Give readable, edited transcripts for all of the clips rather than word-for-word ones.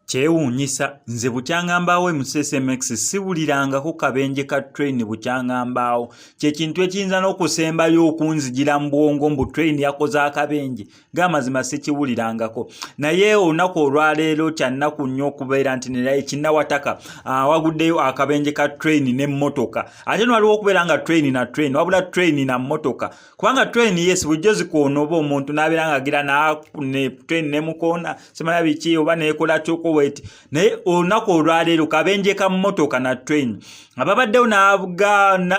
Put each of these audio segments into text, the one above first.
Kyewuunyisa nze bukyangambaawo MCSMX siwulirangako kabenje ka train bukyangambaawo. Kye kintu ekiyinza n'okusembayo okunzijira mu bwongo mbu train yakoze akabenje, ng'amazima sikiwulirangako. Naye olunaku olwaleero kya nnaku nnyo okubeera nti nera ekinnawataka waguddeyo akabenje ka train n'emmotoka. Ate no waliwo okubeera nga train na train, wabula train na mmotoka. Kubanga train, yes, bulijjo zikoona oba omuntu n'abeera ng'agira ne train nemukoona, simanya biki, oba neekola kyokoweti. Naye olunaku olwaleero kabenje ka mmotoka na train. Ababaddewo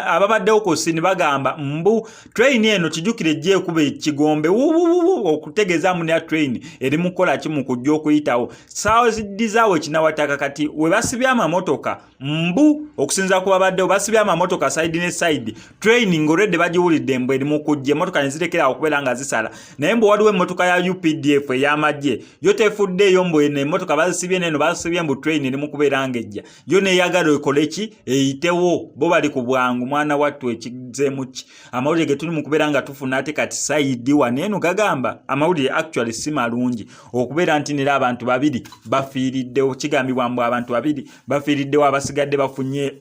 ababaddewo ku scene bagamba mbu train eno, kijjukire, ejja ekuba ekigombe wuwuwu okutegeeza mbu ya train eri mu kukola ki mu kujja okuyitawo saawa zidizaawo ekinawataka. Kati we basibye amamotoka, mbu okusinziira ku babaddewo, basibye amamotoka side ne side. Train ng'olwedde bagiwulidde mbu eri mu kujja, emmotoka ne zirekera okubeera nga zisala. Naye mbu waliwo emmotoka ya UPDF ey'amagye, yo tefuddeeyo, mbu eno emmotoka bazisibye n'eno bazisibye, mbu train eri mu kubeera ng'ejja, yo neeyagala ekole ki, eyitewo. Bo bali ku bwangu. Mwana wattu, ekizeemu ki? Amawulire ge tuli mu kubeera nga tufuna ate kati side wano eno gagamba amawulire actually si malungi, okubeera nti nera abantu babiri bafiiriddewo. Kigambibwa mbu abantu babiri bafiiriddewo, abasigadde bafunye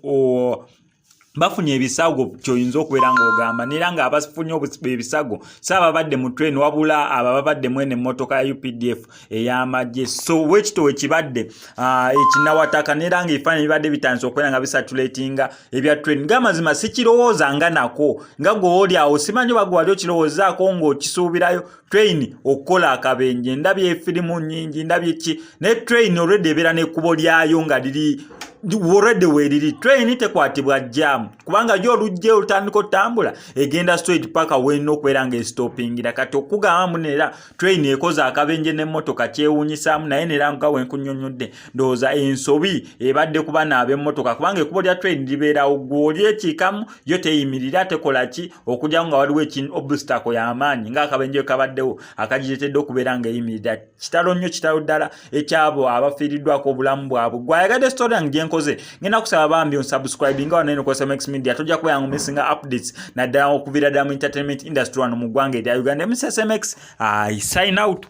ebisago. Kyoyinza okubeera ng'ogamba nera nga abafunye ebisago si ababadde mu train, wabula abo ababadde mwene emmotoka ya UPDF ey'amagye. So wekito wekibadde ekinawataka, nera nga ebifaananyi bibadde bitandise okubeera nga bisatulatinga ebya train. Ng'amazima sikirowooza nga nako nga gwe oli awo, simanyi oba gwe wali okirowoozaako ng'okisuubirayo train okukola akabenje. Ndabye efirimu nnyingi, ndabye ki, naye train already ebeera n'ekkubo lyayo nga liri already weeriri. Train tekwatibwa jam, kubanga yo olujja olutandika otambula egenda straight paka weerina okubeera nga estopingira. Kati okugamba munera train ekoze akabenje n'emmotoka kyewuunyisaamu. Naye nera nga wenkunyonyodde, ndowooza ensobi ebadde kuba naab'emmotoka, kubanga ekkubo lya train libeerawo, gwe olyekiikamu, yo teyimirira, tekola ki, okujjawo nga waliwo obstacle y'amaanyi ng'akabenje kabaddewo akagiretedde okubeera ng'eyimirira. Kitalo nnyo, kitalo ddala ekyabo abafiiriddwako obulamu bwabwe. Gwayagadde story yange gyenkoze, ngenda kusaba bambi onsubscribinga wano eno ku SMX Media, tojja kuba yangu missinga updates, naddala okuviira ddala mu entertainment industry wano mu ggwanga erya Uganda. MCSMX, I sign out.